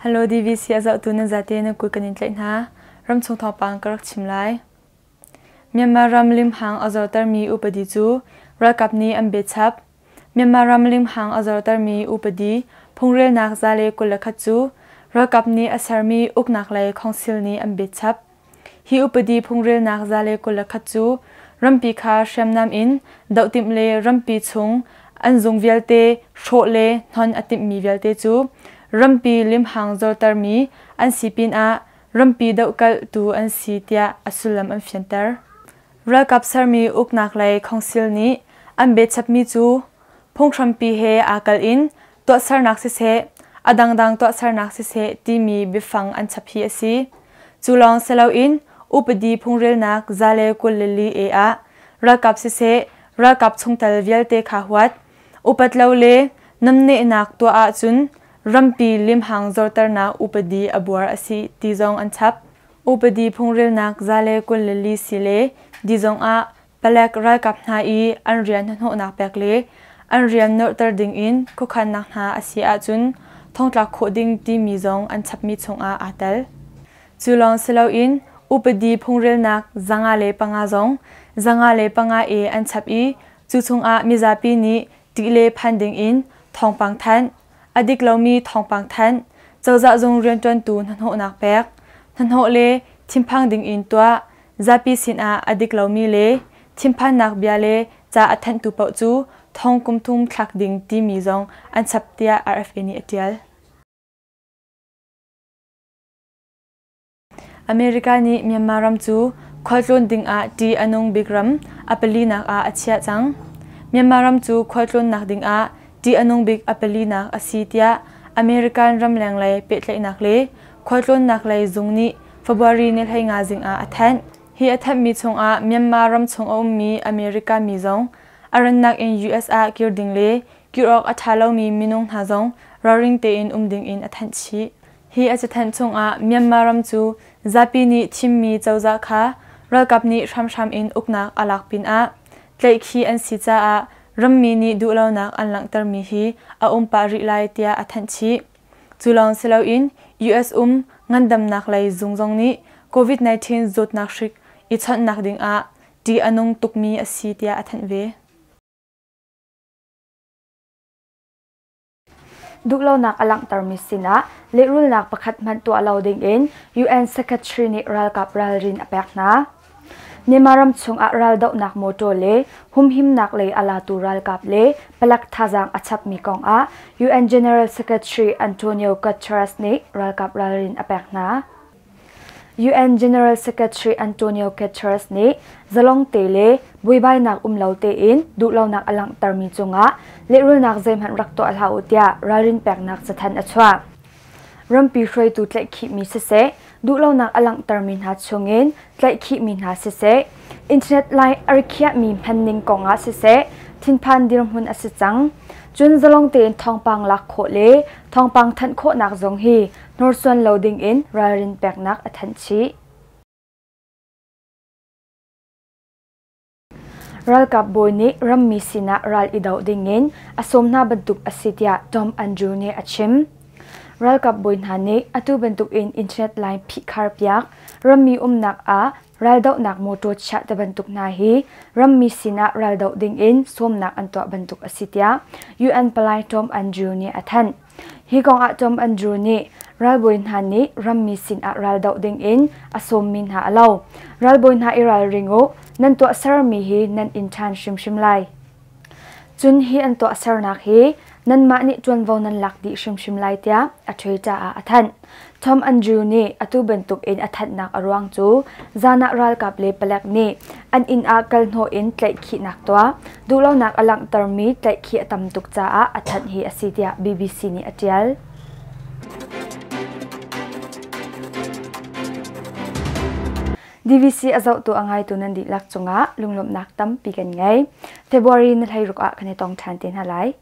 Hello DVC a zohtu nan zate nan kut kan in tlaih hna. Ramchung thawngpang ka rak chim lai. Myanmar ram limhang a zortermi upadi cu ralkap nih an biachap. Myanmar ram limhang a zortermi upadi phungrelnak 121 cu ralkap nih a sermi uknak lei khongsil nih an biachap. Hi upadi phungrelnak 121 cu rampi kha hriamnam in doh timh le rampi chung an zung vialte hrawh le hnon a timhmi vialte cu rampi limhang zortermi an si pinah rampi dohkalhtu an si tiah a sullam an fianter. Ralkap sermi uknak lei khongsil nih an betchapmi cu phunghrampi he aa kal in tuahsernak siseh, a dangdang tuahsernak siseh timi biafang an chap hi a si. Cu lawng si loin upadi phungrelnak 124 A ah ralkap siseh, ralkap chungtel vialte kha huat, upat lo le namnehnak tuah ahcun rampi limhang zorternak upadi a buar a si ti zong an chap. Upadi phungrelnak 124 si le di zongah palek ralkap hna i an rian hnahnawhnak pek le an rian nolhter dingin khuakhannak hna a si ahcun thongtlak khawh ding timi zong an chapmi chungah aa tel. Cu lawng si loin upadi phungrelnak 505 zong 505 A an chap i cu chungah mizapi nih ṭih le phan dingin thawngpang thanh, a dik lomi thawngpang thanh, cozah zung rianṭuantu hnahnawhnak pek, hnahnawh le thinphang dingin tuah, zapi sinah a dik lomi le thinphannak bia le ca a thanhtu paoh cu thong kum thum thlak ding timi zong an chap tiah RFA nih a ṭial. America nih Myanmar ram cu khualtlawn dingah ṭih a nung bik ram a palinak ah a chiah cang. Myanmar ram cu khualtlawnnak dingah ṭih a nung bik a palinak a si tiah American ramleng lei pehtlaihnak le khualtlawnnak lei zung nih February ni 15 zing ah a thanh. Hi a thanhmi chungah Myanmar ram chung a ummi America mi zong a rannak in US ah kir ding le kir awk a ṭha lomi minung hna zong ralring tein um dingin a thanh chih. Hi a cathanh chungah Myanmar ram cu zapi nih thimmi cozah kha ralkap nih hramhram in uknak a lak pinah tlaihkhih an si caah rammi nih duhlonak an langhtermi hi a um pah rih lai tiah a thanh chih. Cu lawng si loin US um ngandamnak lei zung zong nih COVID-19 zawtnak hrik i chawnhnak dingah ṭih a nung tukmi a si tiah a thanh ve. Duhlonak a langhtermi sinah lehrulnak pakhat hmanh tuah lo dingin UN Secretary nih ralkap ralrin a pek hna. Myanmar ram chungah raldohnak mawṭaw le humhimnak lei a latu ralkap le palek thazaang a chapmi kongah UN General Secretary Antonio Guterres nih ralkap ralrin a pek hna. UN General Secretary Antonio Guterres nih zalong te le buaibainak um lo tein duhlonak a langhtermi cungah lehrulnak zeihmanh rak tuah hlah u tiah ralrin peknak cathanh a chuah. Rampi hruaitu tlaihkhihmi siseh, duhlonak a langhtermi hna chungin tlaihkhihmi hna siseh, internet line a rikhiahmi hmanning kongah siseh, thinphan dirhmun a si cang. Cun zalong tein thawngpang lak khawh le thawngpang thanh khawhnak zong hi hnorsuan lo dingin ralrin peknak a thanh chih. Ralkap bawi nih rammi sinah ral i doh dingin a sawm hna bantuk a si tiah Tom Andrew nih a chim. Ralkap bawi hna nih atu bantukin internet line phihkhar piak, rammi umnak ah raldohnak mawṭaw chiah te bantuk hna hi rammi sinah raldoh dingin sawmnak an tuah bantuk a si tiah UN palai Tom Andrew nih a thanh. Hi kongah Tom Andrew nih ralbawi hna nih rammi sinah raldoh dingin a sawmmi hna a lo. Ralbawi hna i ralring u, nan tuahsermi hi nan in ṭhan hrimhrim lai. Cun hi an tuahsernak hi nanmah nih ṭuanvo nan lak dih hrimhrim lai tiah a Twitter ah a thanh. Tom Andrew nih atu bantukin a thanhnak a ruang cu zan ah ralkap le palek nih an inn ah kal hnawh in tlaihkhihnak tuah, duhlonak a langhtermi tlaihkhih a tam tuk caah a thanh hi a si tiah BBC nih a ṭial. DVC a zohtu a ngaitu nan dihlak cungah lunglawmhnak tampi kan ngei. February ni 16 ah kan i tong ṭhan te hna lai.